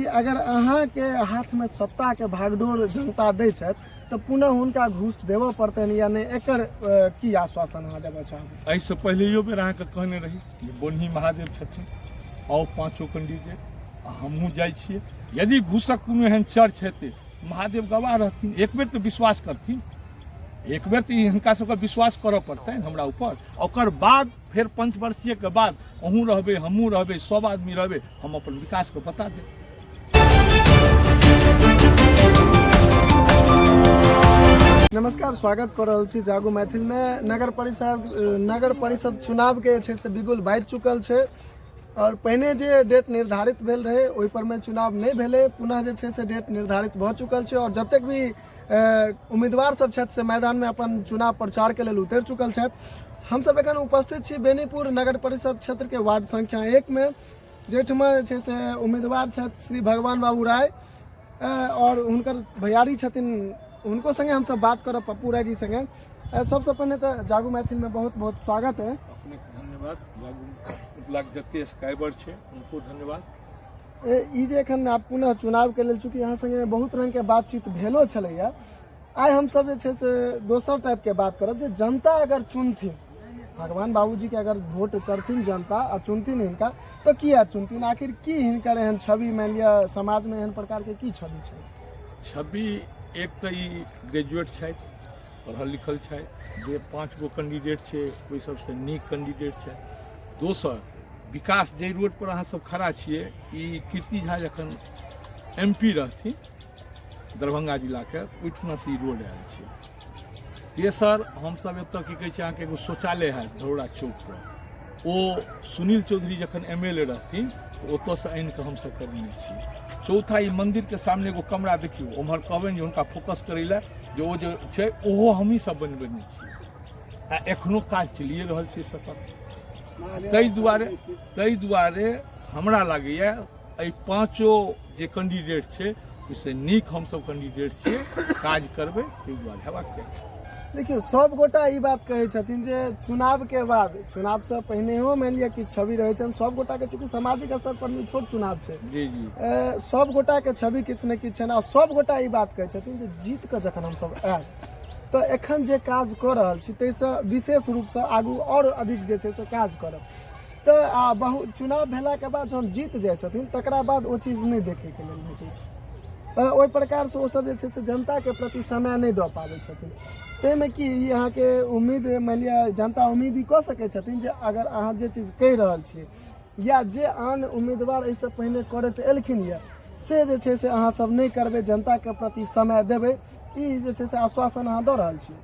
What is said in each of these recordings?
अगर अहाँके हाथमे सत्ताके भागडोर जनता दै छथि तऽ पुनः हुनका घूस देबऽ पड़तनि या नहि, एकर की आश्वासन अहाँ देबऽ चाहबै? एहिसँ पहिलैयो बेर अहाँके कहने रही जे बोनही महादेव छथिन, आउ पाँचो कैंडिडेट आ हमहूँ जाइ छियै। यदि घूसक कोनो एहन चर्च हेतै, महादेव गवाह रहथिन। एक बेर तऽ विश्वास करथिन, एक बेर तऽ हिनका सबके विश्वास करऽ पड़तनि हमरा ऊपर। ओकर बाद फेर पंचवर्षीयके बाद अहूँ रहबै, हमहूँ रहबै, सब आदमी रहबै, हम अपन विकासके बता देब। नमस्कार, स्वागत कऽ रहल छी जागू मैथिल में। नगर परिषद चुनाव के जे छै से बिगुल बाजि चुकल छै और पहिने जे डेट निर्धारित भेल रहै ओहि पर में चुनाव नहि भेलै। पुनः जे छै से डेट निर्धारित भऽ चुकल छै और जतेक भी उम्मीदवार सब छथि से मैदान में अपन चुनाव प्रचार के लेल उतरि चुकल छथि। हमसब एखन उपस्थित छी बेनीपुर नगर परिषद क्षेत्र के वार्ड संख्या 1 में, जाहिठमा जे छै से उम्मीदवार छथि श्री भगवान बाबू राय और हुनकर भैयारी छथिन, हुनको संगे हमसब बात करब, पप्पू राय जी संगे। सबसँ पहिने तऽ जागू मैथिल में बहुत बहुत स्वागत है। अपनेके धन्यवाद, जागू मिथिलाक जते सब्सक्राइबर छै हुनको धन्यवाद। ई जे एखन आब पुनः चुनाव के लेल चूँकि अहाँ संगे बहुत रंग के बातचीत भेलो छलैया, आइ हमसब जे छै से दोसर टाइप के बात करब जे जनता अगर चुनथिन भगवान बाबूजी के, अगर वोट करथिन जनता आ चुनथिन हिनका, तऽ किया चुनथिन? आखिर की हिनकर एहन छवि, मानि लिअ समाज में एहन प्रकार के की छवि छै? छवि एक तऽ ई ग्रेजुएट छथि, पढ़ल लिखल छथि, जे 5 गो कैंडिडेट छै ओहि सबसँ नीक कैंडिडेट छै। दोसर विकास, जाहि रोड पर अहाँ सब खड़ा छियै, ई कीर्ति झा जखन एम पी रहथिन दरभंगा जिलाके, ओहिठुना से ई रोड आयल छै। तेसर हमसब एतऽ की कहै छै अहाँके एगो शौचालय है धौरा चौक पर, ओ सुनील चौधरी जखन एम एल ए रहथिन तऽ ओतऽसँ आनि कऽ हमसब करने छी। चौथा ई मन्दिरके सामने एगो कमरा देखियौ, ओम्हर कहबनि जे हुनका फोकस करै लए जे ओ जे छै ओहो हमही सब बनबेने छी आ एखनो काज चलिए रहल छै सतत। ताहि दुआरे हमरा लागैए एहि पाँचो जे कैंडिडेट छै ओहिसँ नीक हमसब कैंडिडेट छियै, काज करबै, ताहि दुआरे हेबाक चाही। देखियौ, सब गोटा ई बात कहै छथिन जे चुनाव के बाद, चुनाव से पहिनेहो मानि लिअ किछु छवि रहै छनि सब गोटा के, चूँकि सामाजिक स्तर पर भी छोट चुनाव छै। जी जी। सब गोटा के छवि किछु ने किछु छनि आ सब गोटा ई बात कहै छथिन जे जीत कऽ जखन हमसब आयब तऽ एखन जे काज कऽ रहल छी ताहिसँ विशेष रूपसँ आगू आओर अधिक जे छै से काज करब। तऽ आ बहुत चुनाव भेलाके बाद जहन जीत जाइ छथिन तकरा बाद ओ चीज नहि देखैके लेल भेटै छै। ओहि प्रकारसँ ओसब जे छै से जनताके प्रति समय नहि दऽ पाबै छथिन। ताहिमे की ई अहाँके उम्मीद, मानि लिअ जनता उम्मीद ई कऽ सकै छथिन जे अगर अहाँ जे चीज कहि रहल छियै या जे आन उम्मीदवार एहिसँ पहिने करैत एलखिन यऽ से जे छै से अहाँ सब नहि करबै, जनताके प्रति समय देबै, ई जे छै से आश्वासन अहाँ दऽ रहल छियै?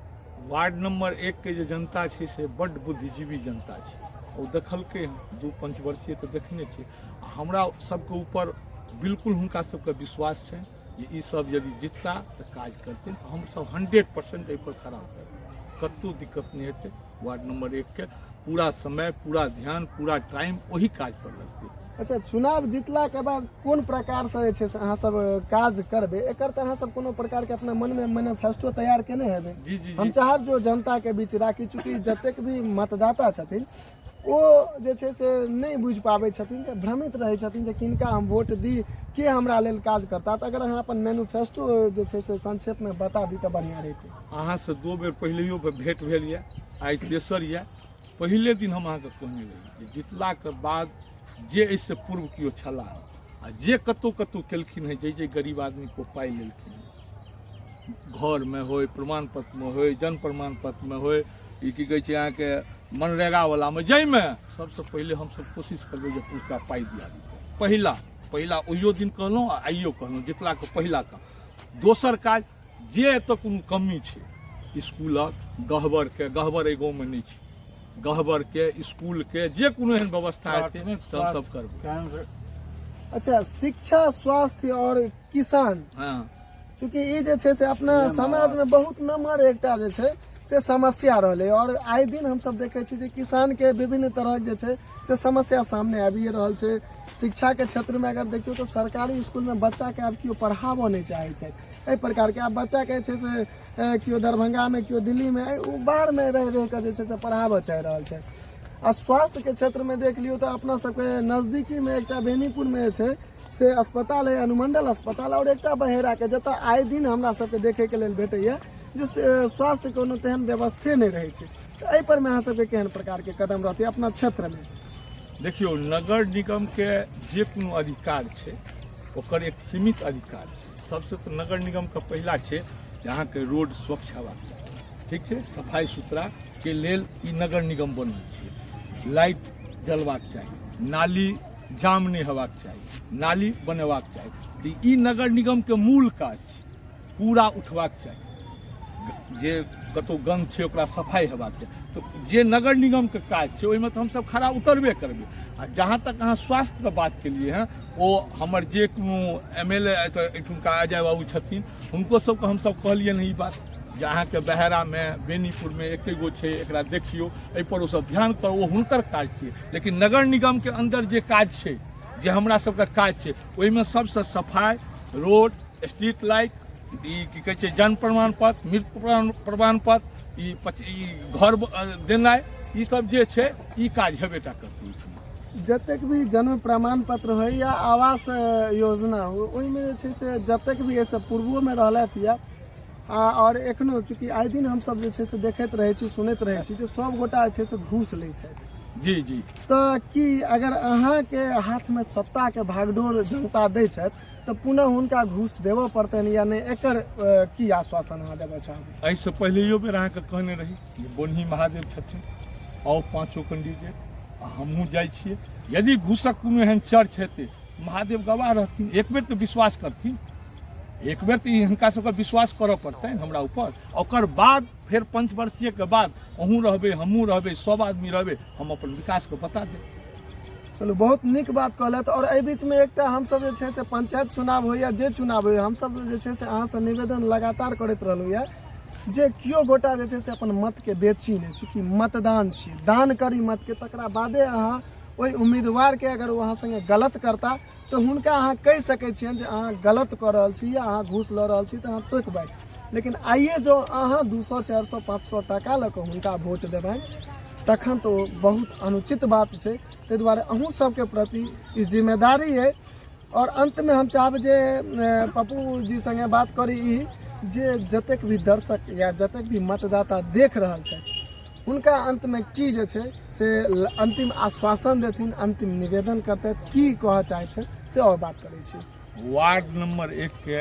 वार्ड नंबर 1 के जे जनता छै से बड्ड बुद्धिजीवी जनता छै, ओ देखलकै हँ, 2 पंचवर्षीय तऽ देखने छै। आ हमरा सबके ऊपर बिल्कुल हुनका सबके विश्वास छनि जे ई सब यदि जितता तऽ काज करथिन, तऽ हमसब 100% एहिपर खड़ा उतरबै, कतहु दिक्कत नहि हेतै। वार्ड नंबर 1 के पूरा समय, पूरा ध्यान, पूरा टाइम ओही काज पर लगतै। अच्छा, चुनाव जीतला के बाद कोन प्रकार से जे छै से अहाँ सब काज करबै, एकर तऽ अहाँ सब कोनो प्रकार के अपना मन में मैनिफेस्टो तैयार केने हेबै? जी जी। हम चाहब जो जनता के बीच राखी, चूँकि जतेक भी मतदाता छथिन ओ जे छै से नहि बुझि पाबै छथिन, जे भ्रमित रहै छथिन जे किनका हम वोट दी, के हमरा लेल काज करता, तऽ अगर अहाँ अपन मैनिफेस्टो जे छै से संक्षेप में बता दी तऽ बढ़िआँ रहितै। अहाँ से 2 बेर पहिलैयो भेंट भेल यऽ, आइ तेसर यऽ। पहिले दिन हम अहाँके कहने रही जे जितलाके बाद जे एहिसँ पूर्व केओ छलाह आ जे कतहु कतहु केलखिन हेँ, जे जे गरीब आदमीके ओ पाइ लेलखिन हेँ, घरमे होय, प्रमाण पत्रमे होय, जन्म प्रमाण पत्रमे होय, ई की कहै छै अहाँके मनरेगावलामे, जाहिमे सबसँ पहिले हमसब कोशिश करबै जे हुनका पाइ दियाबी। पहिला पहिला ओहियो दिन कहलहुँ आ आइयो कहलहुँ, जितलाके पहिला काम। दोसर काज जे एतऽ कोनो कमी छै इसकुलक गहबरके, गहबर एहि गाँवमे नहि छै, गहबरके इसकुलके जे कोनो एहन व्यवस्था हेतै सब सब करबै। अच्छा, शिक्षा, स्वास्थ्य और किसान, हाँ, चूँकि ई जे छै से अपना समाज में बहुत नमहर एकटा जे छै से समस्या रहलै और आइ दिन हमसब देखै छी जे किसान के विभिन्न तरहक जे छै से समस्या सामने आबिए रहल छै। शिक्षा के क्षेत्र में अगर देखियौ तऽ सरकारी स्कूल में बच्चा के आब केओ पढ़ाबऽ नहि चाहै छै। एहि प्रकार के आब बच्चा के छै से केओ दरभंगा में, केओ दिल्ली में, ओ बाहर में रहि रहि कऽ जे छै से पढ़ाबऽ चाहि रहल छै। आ स्वास्थ्य के क्षेत्र में देख लियौ तऽ अपना सबके नजदीकी में एकटा बेनीपुर में जे छै से अस्पताल अइ, अनुमंडल अस्पताल, आओर एकटा बहेराके, जतऽ आइ दिन हमरा सबके देखैके लेल भेटैए जे स्वास्थ्य कोनो तेहन व्यवस्थे नहि रहै छै। तऽ एहि परमे अहाँ सबके केहन प्रकारके कदम रहतै अपना क्षेत्रमे? देखियौ, नगर निगमके जे कोनो अधिकार छै ओकर एक सीमित अधिकार छै। सबसे तऽ नगर निगमके पहिला छै जे अहाँके रोड स्वच्छ हेबाक चाही, ठीक छै, सफाइ सुथराके लेल ई नगर निगम बनल छै। लाइट जलबाक चाही, नाली जाम नहि हेबाक चाही, नाली बनेबाक चाही। तऽ ई नगर निगमके मूल काज छै। कूड़ा उठबाक चाही, जे कतहु गन्ध छै ओकरा सफाइ हेबाक चाही। तऽ जे नगर निगमके काज छै ओहिमे तऽ हमसभ खड़ा उतरबे करबै। आ जहाँ तक अहाँ स्वास्थ्यके बात केलियै हँ, ओ हमर जे कोनो एम एल ए एतऽ एहिठुमका अजय बाबू छथिन, हुनको सबके हमसभ कहलियनि ई बात जे अहाँके बहेरामे बेनीपुरमे एके गो छै, एकरा देखियौ, एहिपर ओसभ ध्यान करू, ओ हुनकर काज छियै। लेकिन नगर निगमके अन्दर जे काज छै, जे हमरा सबके काज छै, ओहिमे सबसँ सफाइ, रोड, स्ट्रीट लाइट, ई की कहै छै जन्म प्रमाण पत्र, मृत्यु प्रमाण पत्र, ई ई घर देनाइ, ई सब जे छै ई काज हेबे टा करतै। जतेक भी जन्म प्रमाण पत्र होइ या आवास योजना हो, ओहिमे जे छै से जतेक भी एहिसँ पूर्वोमे रहलथि यऽ आओर एखनो, चूँकि आइ दिन हमसभ जे छै से देखैत रहै छी, सुनैत रहै छी जे सभ गोटा जे छै से घूस लै छथि। जी जी। तऽ की अगर अहाँके हाथमे सत्ताके भागडोर जनता दै छथि तऽ पुनः हुनका घूस देबऽ पड़तनि या नहि, एकर की आश्वासन अहाँ देबऽ चाहबै? एहिसँ पहिलैयो बेर अहाँके कहने रही जे बोनही महादेव छथिन, आउ पाँचो कैंडिडेट आ हमहूँ जाइ छियै। यदि घूसक कोनो एहन चर्च हेतै, महादेव गवाह रहथिन, एक बेर तऽ विश्वास करथिन, एक बेर तऽ हिनका सबके विश्वास करऽ पड़तनि हमरा ऊपर। ओकर बाद फेर पंचवर्षीयके बाद अहूँ रहबै, हमहूँ रहबै, सब आदमी रहबै, हम अपन विकासके बता देब। चलू, बहुत नीक बात कहलथि। आओर एहि बीचमे एकटा हमसब जे छै से पंचायत चुनाव होइए, जे चुनाव होइए, हमसब जे छै से अहाँसँ निवेदन लगातार करैत रहलहुँ यऽ जे केओ गोटा जे छै से अपन मतके बेची नहि, चूँकि मतदान छियै, दान करी मतके, तकरा बादे अहाँ ओहि उम्मीदवारके अगर ओ अहाँ सङ्गे गलत करता तऽ हुनका अहाँ कहि सकै छियनि जे अहाँ गलत कऽ रहल छी या अहाँ घूस लऽ रहल छी, तऽ अहाँ टोकबै। लेकिन आइए जँ अहाँ 200, 400, 500 टाका लऽ कऽ हुनका वोट देबनि तखन तऽ ओ बहुत अनुचित बात छै। ताहि दुआरे अहूँ सबके प्रति ई जिम्मेदारी अइ। आओर अन्तमे हम चाहब जे पप्पू जी सङ्गे बात करी ई जे जतेक भी दर्शक या जतेक भी मतदाता देख रहल छथि हुनका अन्तमे की जे छै से अन्तिम आश्वासन देथिन, अन्तिम निवेदन करतथि, की कहऽ चाहै छै से आओर बात करै छी। वार्ड नंबर 1 के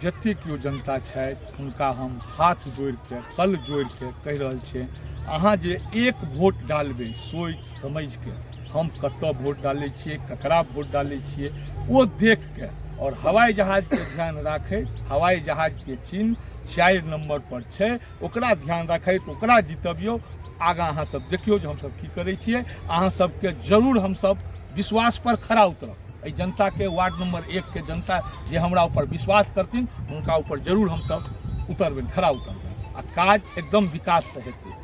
जते केओ जनता छथि हुनका हम हाथ जोड़िके कल जोड़िके कहि रहल छियै, अहाँ जे एक वोट डालबै सोचि समझिके, हम कतऽ वोट डालै छियै, ककरा वोट डालै छियै ओ देखके, आओर हवाई जहाजके ध्यान राखैत, हवाई जहाजके चिन्ह 4 नंबर पर छै ओकरा ध्यान रखैत ओकरा जितबियौ। आगाँ अहाँ सब देखियौ जे हमसब की करै छियै। अहाँ सबके जरूर हमसब विश्वास पर खरा उतरब। एहि जनताके, वार्ड नंबर 1 के जनता जे हमरा ऊपर विश्वास करथिन हुनका ऊपर जरूर हमसब उतरबनि, खरा उतरबनि आ काज एकदम विकाससँ हेतै।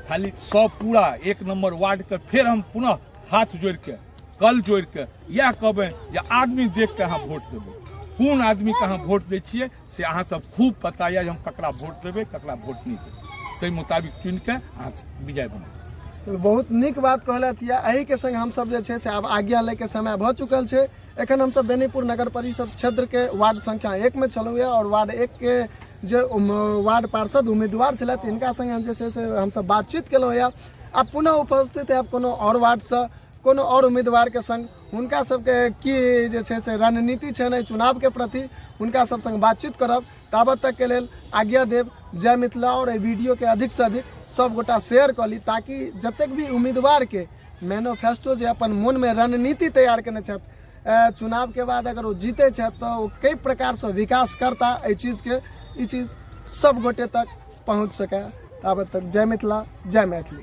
खाली सब पूरा 1 नंबर वार्डके फेर हम पुनः हाथ जोड़िके कल जोड़िके इएह कहबै जे आदमी देखिके अहाँ वोट देबै। कोन आदमीके अहाँ वोट दै छियै से अहाँ सब खूब पता यऽ जे हम ककरा वोट देबै, ककरा वोट नहि देबै, ताहि मुताबिक चुनिके अहाँ विजय बनबै। बहुत नीक बात कहलथि यऽ। एहिके संग हमसब जे छै से आब आज्ञा लैके समय भऽ चुकल छै। एखन हमसब बेनीपुर नगर परिषद क्षेत्रके वार्ड संख्या 1 मे छलहुँ यऽ आओर वार्ड 1 के जे वार्ड पार्षद उम्मीदवार छलथि हिनका संग हम जे छै से हमसब बातचीत केलहुँ यऽ। आब पुनः उपस्थित हैब कोनो आओर वार्डसँ कोनो आओर उम्मीदवारके संग, हुनका सबके की जे छै से रणनीति छनि एहि चुनावके प्रति, हुनका सब संग बातचीत करब। ताबत तकके लेल आज्ञा देब। जय मिथिला। आओर एहि वीडियोके अधिकसँ अधिक सब गोटा शेयर कऽ ली ताकि जतेक भी उम्मीदवारके मैनिफेस्टो जे अपन मोनमे रणनीति तैयार केने छथि, चुनावके बाद अगर ओ जीतै छथि तऽ ओ कई प्रकारसँ विकास करता, एहि चीजके ई चीज सब गोटे तक पहुँच सकै। ताबत तक जय मिथिला, जय मैथिली।